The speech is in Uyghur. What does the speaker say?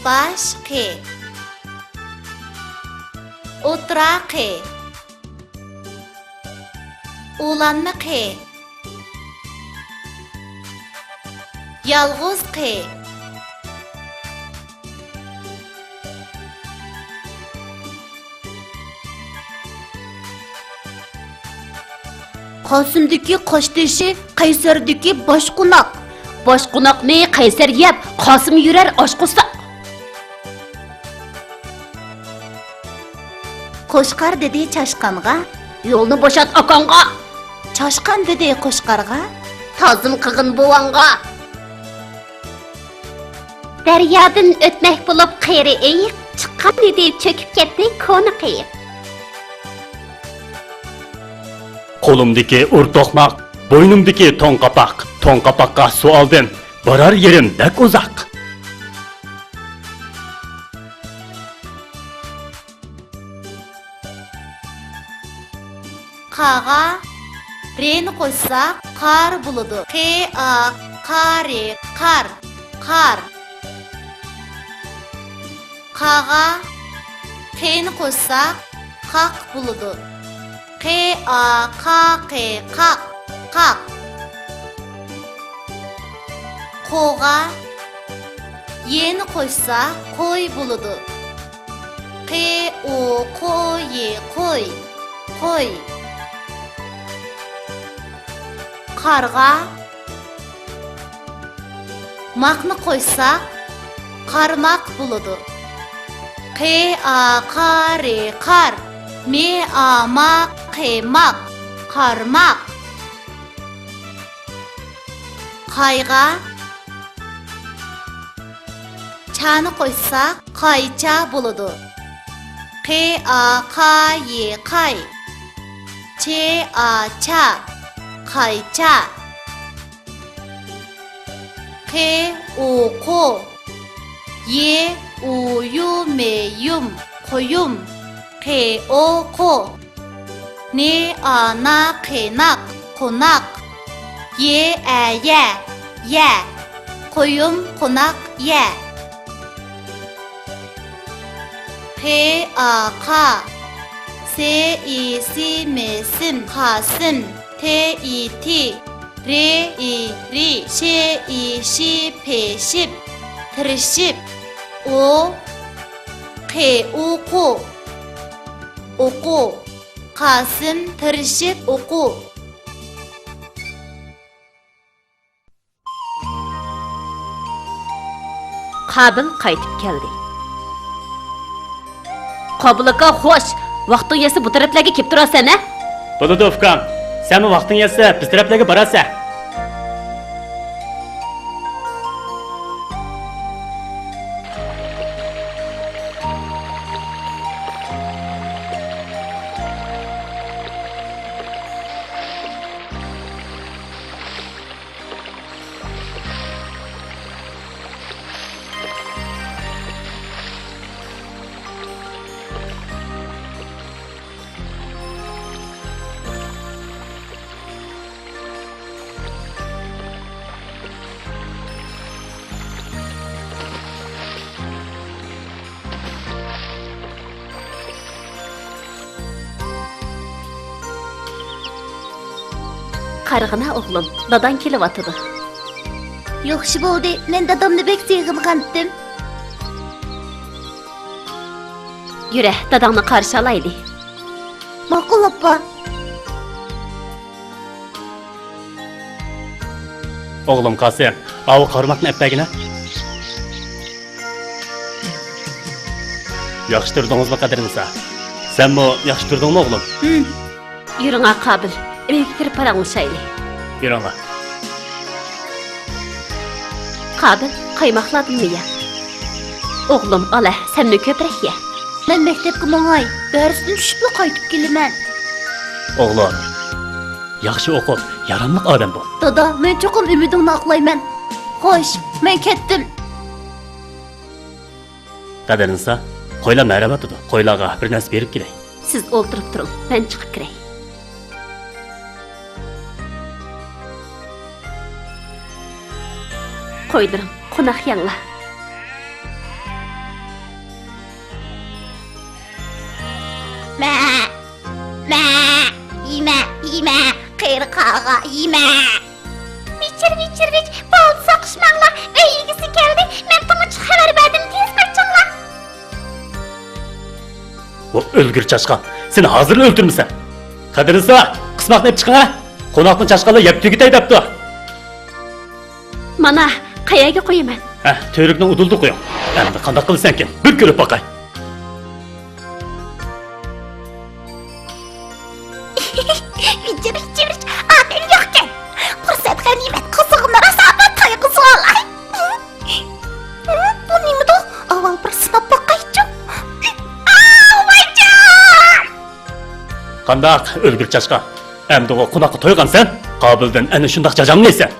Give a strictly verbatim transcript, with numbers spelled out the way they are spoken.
باش قى. ئوتتۇرا قى. ئۇلانما قى. يالغۇز قى. قاسىمدىكى قاشتېشى، قەيسەردىكى باشقوناق. باشقوناقنى قەيسەر يەپ، قاسىم يۈرەر ئاچ قورساق. قوچقار دېدى چاشقانغا، يولنى بوشات ئاكاڭغا. چاشقان دېدى قوچقارغا، تازىم قىلغىن بوۋاڭغا. دەريادىن ئۆتمەك بولۇپ قېرى ئېيىق، چىققان ئىدى چۆكۈپ كەتتى كونا قېيىق. قولۇمدىكى ئۇر توقماق، بوينۇمدىكى توڭ قاپاق، توڭ قاپاققا سۇ ئالدىم، بارار يېرىم بەك ئۇزاق. قاغا رېنى قوشساق، قار بولىدۇ. قې، ئا، قا، رې، قار، قار. قاغا قېنى قوشساق، قاق بولىدۇ. قې، ئا، قا، قې، قاق، قاق. قوغا يېنى قوشسا، قوي بولىدۇ. قې، ئو، قو، يې، قوي، قوي. قارغا ماقنى قوشسا، قارماق بولىدۇ. قې، ئا، قا، رې، قار. مې، ئا، ما، قې، ماق، قارماق. قايغا چانى قوشساق، قايچا بولىدۇ. قې، ئا، قا، يې، قاي. چې، ئا، چا، قايچا. قې، ئو، قو. يې، ئۇ، يۇ، مې، يۇم، قويۇم. قې، ئو، قو. نې، ئا، نا، قېناق، قوناق. يې، ئە، يە، يە. قويۇم، قوناق، يە. قې، ئا، قا. سې، ئى، سى، مې، سىم، قاسىم. تې، ئى، تى. رې، ئى، رى. شې، ئى، شى، پېشىپ، تىرىشىپ. ئو، قې، ئۇ، قۇ. ئوقۇ. قاسىم تىرىشىپ ئوقۇ. قابىل قايتىپ كەلدى. قابىل ئاكا، خوش! ۋاقتىڭ يەتسە بۇ تەرەپلەرگە كېلىپ تۇرارسەن، ھە؟ بولىدۇ، ئۇكام. سەنمۇ ۋاقتىڭ يەتسە بىز تەرەپلەرگە بارارسەن. قارىغىنا ئوغلۇم، داداڭ كېلىۋاتىدۇ. ياخشى بولدى، مەن دادامنى بەك سېغىنغانتىم. يۈرە، داداڭنى قارشى ئالايلى. ماقۇل، ئاپا. ئوغلۇم قاسىم، ئاۋۇ قارماقنى ئەپ بەرگىنە. ياخشى تۇردىڭىزمۇ، قەدىرنىسا؟ سەنمۇ ياخشى تۇردۇڭمۇ، ئوغلۇم؟ ھىم. يۈرۈڭا، قابىل، ئۆيگە كىرىپ پاراڭلىشايلى. يۈرۈڭا. قابىل، قايماقلاردىنمۇ يە. ئوغلۇم، ئالە، سەنمۇ كۆپرەك يە. مەن مەكتەپكە ماڭاي، دەرستىن چۈشۈپلا قايتىپ كېلىمەن. ئوغلۇم، ياخشى ئوقۇپ، ياراملىق ئادەم بول. دادا، مەن چوقۇم ئۈمىدىڭنى ئاقلايمەن. خوش، مەن كەتتىم. قەدىرنىسا، قويلار مەرەۋاتىدۇ، قويلارغا بىر نەرسە بېرىپ كېلەي. سىز ئولتۇرۇپ تۇرۇڭ، مەن چىقىپ كىرەي. قويلىرىم، قوناق يەڭلار. مە، مە، يېمە، يېمە، قېرى قاغا، يېمە. ۋىچىر، ۋىچىر، ۋىچ، بالدۇر سوقۇشماڭلار، ئۆي ئىگىسى كەلدى، مەن تۇڭىچقا خەۋەر بەردىم، تېز قاچىڭلار. ۋو ئۆلگۈر چاشقان، سېنى ھازىرلا ئۆلتۈرمىسەم. قەدىرلىسا، قىسماقنى ئېلىپ چىقىڭ ھە. قوناقنى چاشقانلار يەپ تۈگىتەي دەپتۇ. مانا، قەيەرگە قويىمەن؟ ھە، تۈۋرۈكنىڭ ئۇدۇلىدا قويۇڭ. ئەمدى قانداق قىلىسەنكىن؟ بىر كۆرۈپ باقاي. ۋىجىرىچ، ۋىجىرىچ، ئادەم يوقكەن. پۇرسەت غەنىيمەت، قىزىغىنى راسا بىر تايغۇزۇۋالاي. بۇ نېمىدۇ؟ ئاۋۋال بىر سىناپ باقايچۇ. ئاۋايجان! قانداق، ئۆلگۈر چاشقان؟ ئەمدىغۇ قوناققا تويغانسەن؟ قابىلدىن ئەنە شۇنداق جاجاڭنى يەيسەن.